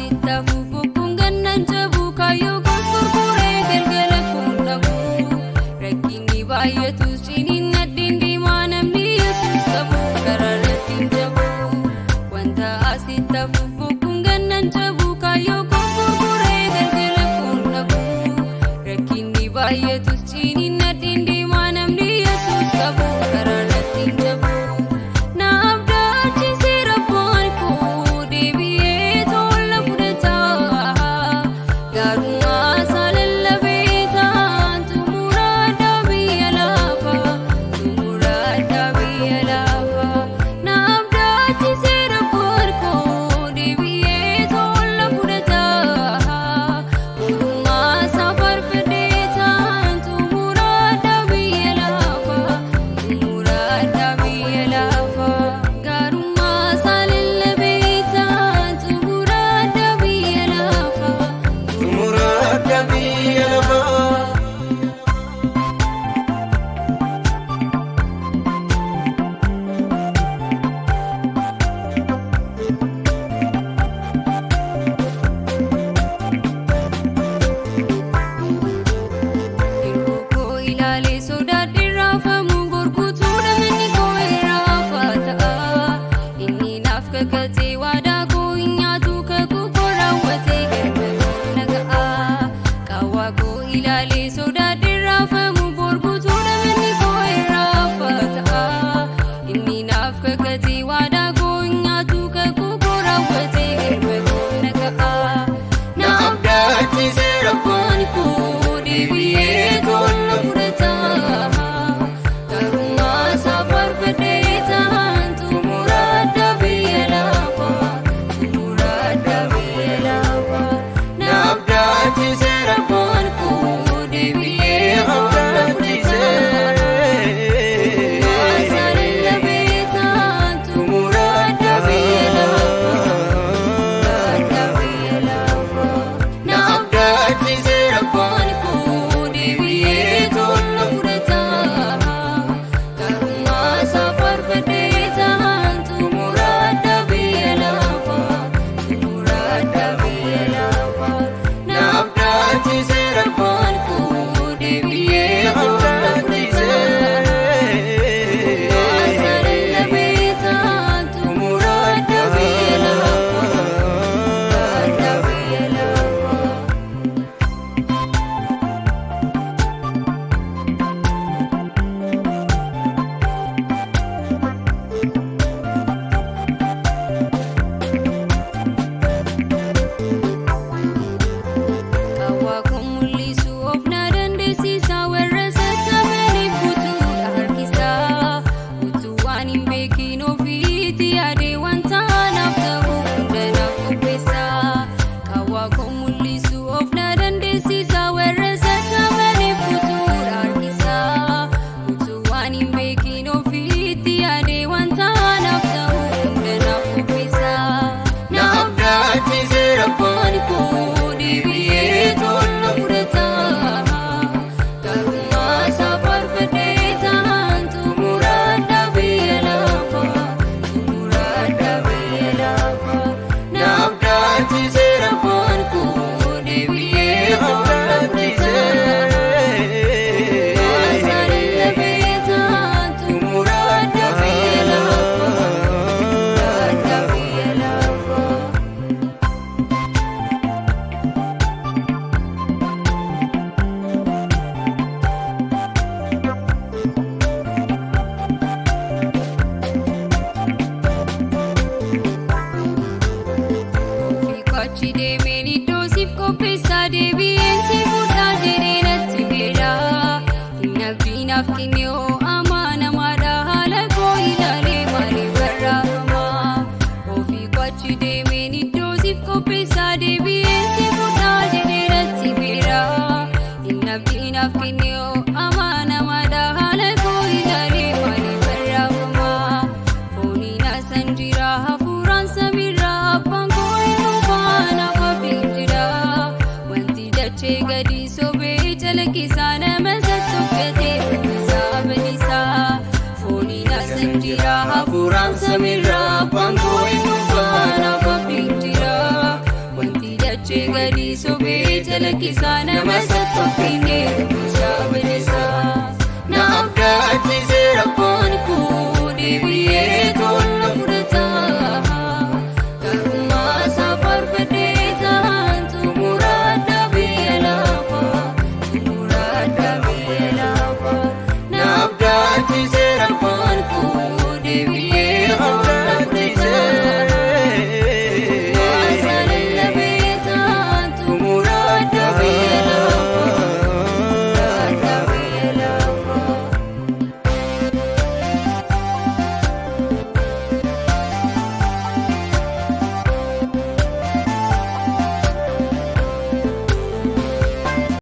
Asitti hafuuf bokkuun gannan jabu kaayyoo gurguree galgala kun dhabu. Rakkinni baay'atus ciniin nadhiin diimaa namni Yesuus qabu karaa irratti hin jabu. Wanta asitti hafuuf bokkuun gannan jabu kaayyoo gurguree galgala kun dhabu. Rakkinni baay'atus ciniin nadhiin diimaa namni Yesuus qabu karaa irratti hin jabu. Na abdaachisee rabboon koo deebi'ee tola fudhataa. Gaarummaa isaa lallabee ta'an xumuraa biyya lafaa xumuraa biyya lafaa. Na abdaachisee rabboon koo deebi'ee tola fudhataa. Mootummaa isaa farfadhee ta'an xumuraa biyya lafaa xumuraa biyya lafaa. Gaarummaa isaa lallabee ta'an xumuraa biyya lafaa. Xumuraadha biyya lafaa. Hirkoo koo ilaalee sodaadhi raafamu gorkutuu namni koo irraa ta'a. Inni naaf kakatee waadaa koo hin nyaatu kakuu koo raawwatee galma koo na ga'a. Qaawwaa koo ilaalee sodaadhi raafamu gorkutuu namni koo irraa ta'a. Inni naaf kakatee waadaa koo hin nyaatu kakuu koo raawwatee galma koo na ga'a. Na abdaachisee Rabbaan koo deebi'ee tola fudhataa. Gaarummaa isaa farfadhee ta'an xumuraa biyya lafaa xumuraa biyya lafaa. Na abdaachisee Rabbaan koo deebi'ee tola fudhataa. Isaa lallabee ta'an xumuraa biyya lafaa biyya lafaa. Na abdaachisee Rabbaan koo deebi'ee tola fudhataa. Gaarummaa isaa farfadhee ta'an xumuraa biyya lafaa xumuraa biyya lafaa. Na abdaachisee Rabbaan koo deebi'ee tola fudhataa. Isaa lallabee ta'an xumuraa biyya lafaa biyya lafaa. Qaawwaa kun mul'isu of na dandeessisa warra sassaabaniif guutuudha harkisaa. Utuu waan hin beekin ofiitti yaadee wanta naaf ta'u hunda naaf qopheessa. Qaawwaa kun mul'isu of na dandeessisa warra sassaabaniif guutuudha harkisaa. Utuu waan hin beekin ofiitti yaadee wanta naaf ta'u hunda naaf qopheessa. Na abdaachisee Rabbaan koo deebi'ee tola fudhataa. Gaarummaa isaa farfadhee ta'an xumuraa biyya lafaa xumuraa biyya lafaa. Na abdaachisee Rabbaan koo deebi'ee tola fudhataa. Isaa lallabee ta'an xumuraa biyya lafaa biyya lafaa. Achi deemeen iddoo siif qopheessaa deebi'een si fuudhaa jedhee natti beela. Inni abdii naaf kenne hoo amanamaadha haala koo ilaalee maaliif barraafama? Ofii koo achi deemeen iddoo siif qopheessaa deebi'een si fuudhaa jedhee natti beela. Inni abdii naaf kenne hoo amanamaadha haala koo ilaalee maaliif barraafama? Fooniin asan jira hafuuraan samiirra abbaan koo hin dhufaanaaf abdiin jira. Wanti Gadi sobee calaqqisaa nama sattoof kennee dhugusaa.